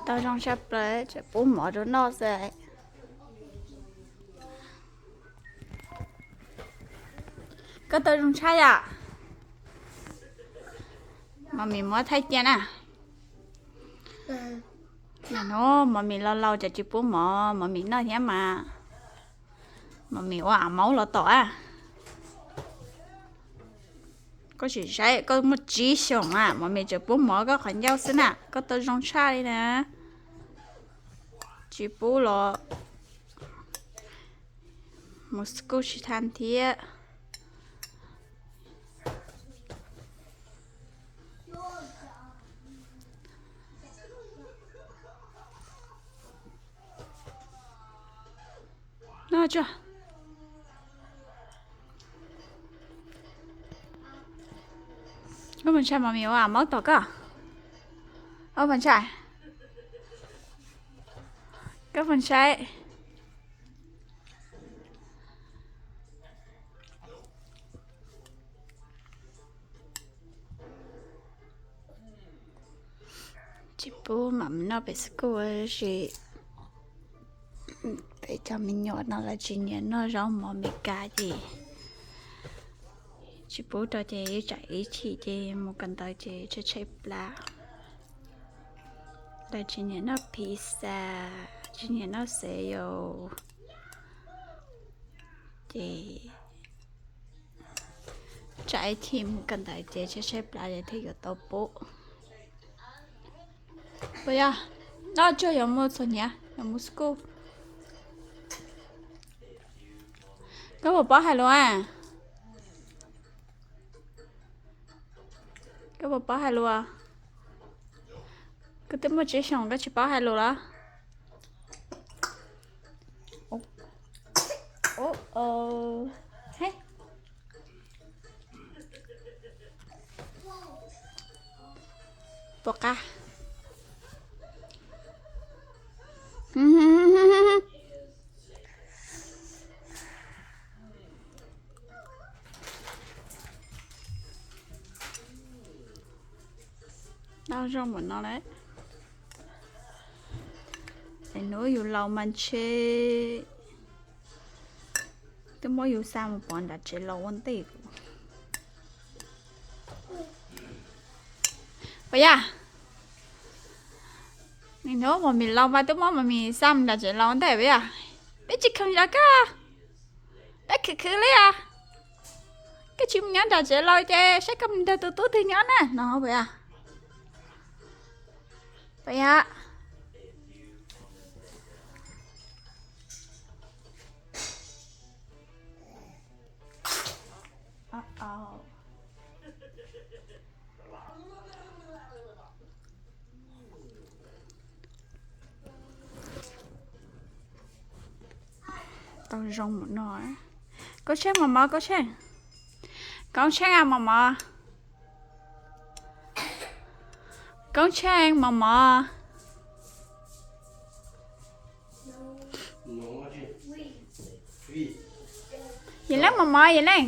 Tau zoo tshaj plaws, tseem pub mov rau noj xwb. Koj tau zoo tshaj yom? Mos mis muab thaij cia na. Hnub mos mis laus laus ces tsis pub mov mos mis noj thiab mas. Mos mis ua av maub los tom a. Koj sim saib, koj muaj tsib xyoos a, mos mis tseem pub mov koj qhov ncauj xwb na, koj tau zoo tshaj li na. Tsis pub los mus school tsis tau thiab. No tso. Koj puas ntshai mos mis ua av maub tom koj? Koj puas ntshai? Koj puas ntshai? Tsis pub mam noj pem school tab sis peb cov me nyuam no lawv tsis nyiam noj zaub mov Amelikas ces tsis pub rau ces ib tsam ib chim ces mus kawm ntawv ces tshaib tshaib plab. Lawv tsis nyiam noj pizza, tsis nyiam noj cereal ces tsam ib chim mus kawm ntawv ces tshaib tshaib plab ces thiaj yuav tau pub. Puas yog? Noj tsuag yuav mus txhuam hniav, yuav mus school. Koj puas paub hais lus a? Koj puas paub hais lus? Koj twb muaj tsib xyoos koj tsis paub hais lus los? Puas qab? Tau zoo npaum no lawm. Es hnub yus laus mas ntshe twb muab yus xa mus pov nram tsev laus ua ntej. Puas yog? Hnub mos mis laus mas twb muab mos mis xa mus nram tsev laus ua ntej puas yog? Peb tsis khoom zov koj, peb khwv khwv li os. Koj tsis mus nyob nram tsev laus ces saib koj mus nrog tus tub twg nyob na no puas yog? Puas yog? Tau zoo mus no. Koob tsheej mos mos, koob tsheej. Koob tsheej a mos mos. Koob tsheej mos mos. Yim leej mos mos, yim leej.